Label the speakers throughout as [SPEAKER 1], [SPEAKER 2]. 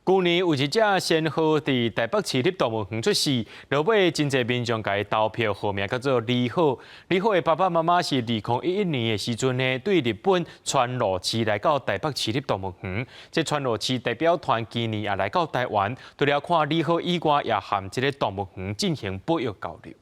[SPEAKER 1] 舊年有一隻仙鶴佇台北市立動物園出世，落尾真濟民眾共伊投票，號名叫做李好。李好的爸爸媽媽是2011年的時陣呢，對日本川路市來到台北市立動物園。這川路市代表團今年也來到台灣，除了看李好以外，也和這个動物園進行保育交流。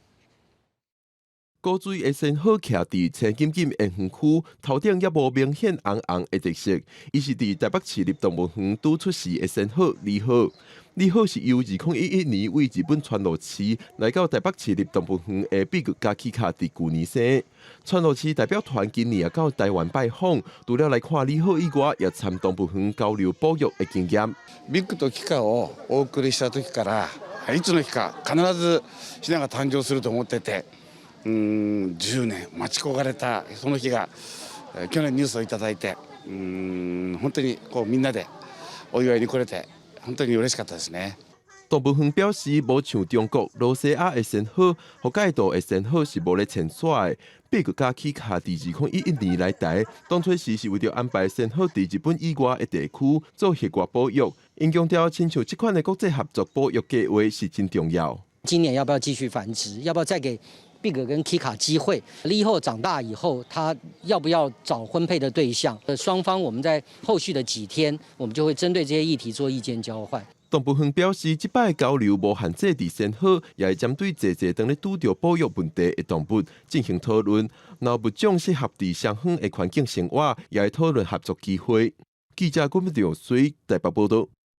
[SPEAKER 2] 古錐的仙鶴徛佇青金金的園區，頭頂猶無明顯紅紅的特色。伊是佇台北市立動物園拄出世的仙鶴李好。李好是由2011年對日本川路市來到台北市立動物園的比格佮起卡佇舊年生。川路市代表團今年也到台灣拜訪，除了來看李好以外，也參動物園交流保育的經驗。
[SPEAKER 3] ビッグとキカをお送りした時から、いつの日か必ずヒナが誕生すると思ってて、10年待ち焦がれたその日が去年ニュースをいただいて、本当にこうみんなでお祝いに来れて本当に嬉しかったですね。
[SPEAKER 2] 動物園表示，無像中國、羅西亞的仙鶴，北海道的仙鶴是無咧遷徙的。比格佮起卡佇2011年來台，當初時是為著安排仙鶴佇日本以外的地區做野外保育。𪜶強調，親像這款的國際合作保育計畫是真重要。
[SPEAKER 4] 今年要不要繼續繁殖？要不要再給比格跟 Kika 機會？李好長大以後，他要不要找婚配的對象？雙方我們在後續的幾天，我們就會針對這些議題做意見交換。
[SPEAKER 2] 動物園表示，這擺交流無限制佇仙鶴，也會針對濟濟當咧拄著保育問題的動物進行討論。若物種適合佇相遠的環境生活，也會討論合作機會。記者郭美水台北報道。